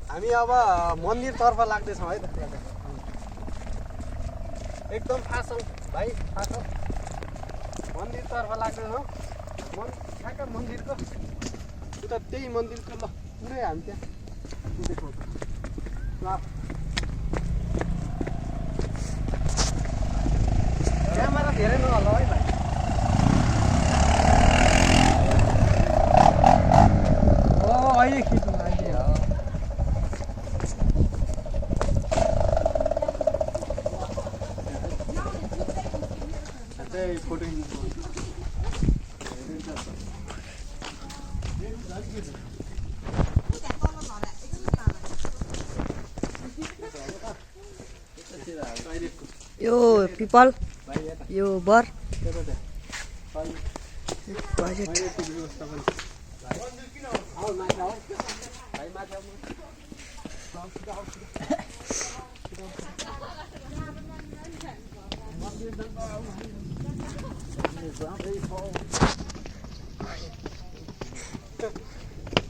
हामी अब मन्दिरतर्फ लाग्दैछौँ है त। एकदम फास्ट हौ भाइ, फास्ट हौ। मन्दिरतर्फ लाग्दैछौँ। ठ्याक्क मन्दिरको उता त्यही मन्दिरको ल पुरै हामी त्यहाँ देखाउँछ। क्यामेरा धेरै नहल्ला है भाइ। अहिले खिच्नु लागि हो। त्यही फोटो यो पिपल यो बर बजेट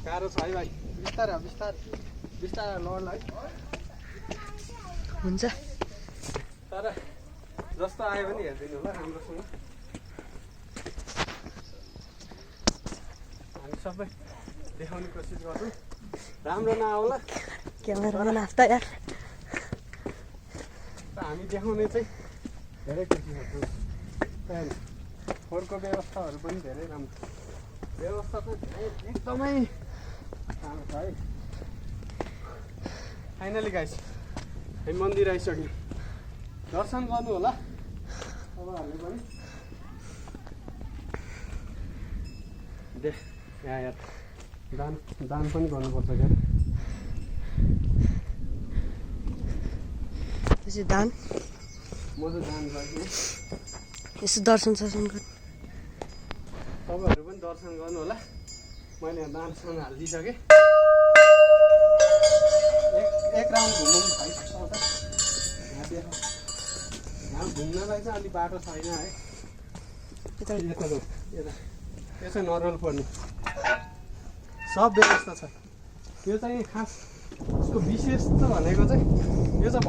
गाह्रो छ है भाइ। बिस्तारै हो, बिस्तारै बिस्तारै लड्ला है। हुन्छ। तर जस्तो आयो भने हेरिदिनु होला राम्रोसँग। हामी सबै देखाउने कोसिस गर्छौँ। राम्रो नआउला क्यामेराम्यान आफ्ता यार। हामी देखाउने चाहिँ धेरै कोसिस गर्छौँ। फोहोरको व्यवस्थाहरू पनि धेरै राम्रो। व्यवस्था चाहिँ एकदमै राम्रो छ है। फाइनली गाइस हामी मन्दिर आइसक्यौँ। दर्शन गर्नु होला तपाईँहरूले पनि। यहाँ यार दान पनि गर्नुपर्छ क्या। त्यसै दान म चाहिँ दान गर्छु। यसो दर्शन सर्शन गर्नु। तपाईँहरू पनि दर्शन गर्नु होला। मैले यहाँ दानसँग हालिदिइसकेँ। एक राउन्ड घुमौँ भाइ। यहाँ घुम्नलाई चाहिँ अलिक बाटो छैन है। यता यसो नरोल पर्ने सब व्यवस्था छ। यो चाहिँ खास यसको विशेष त भनेको चाहिँ यो चाहिँ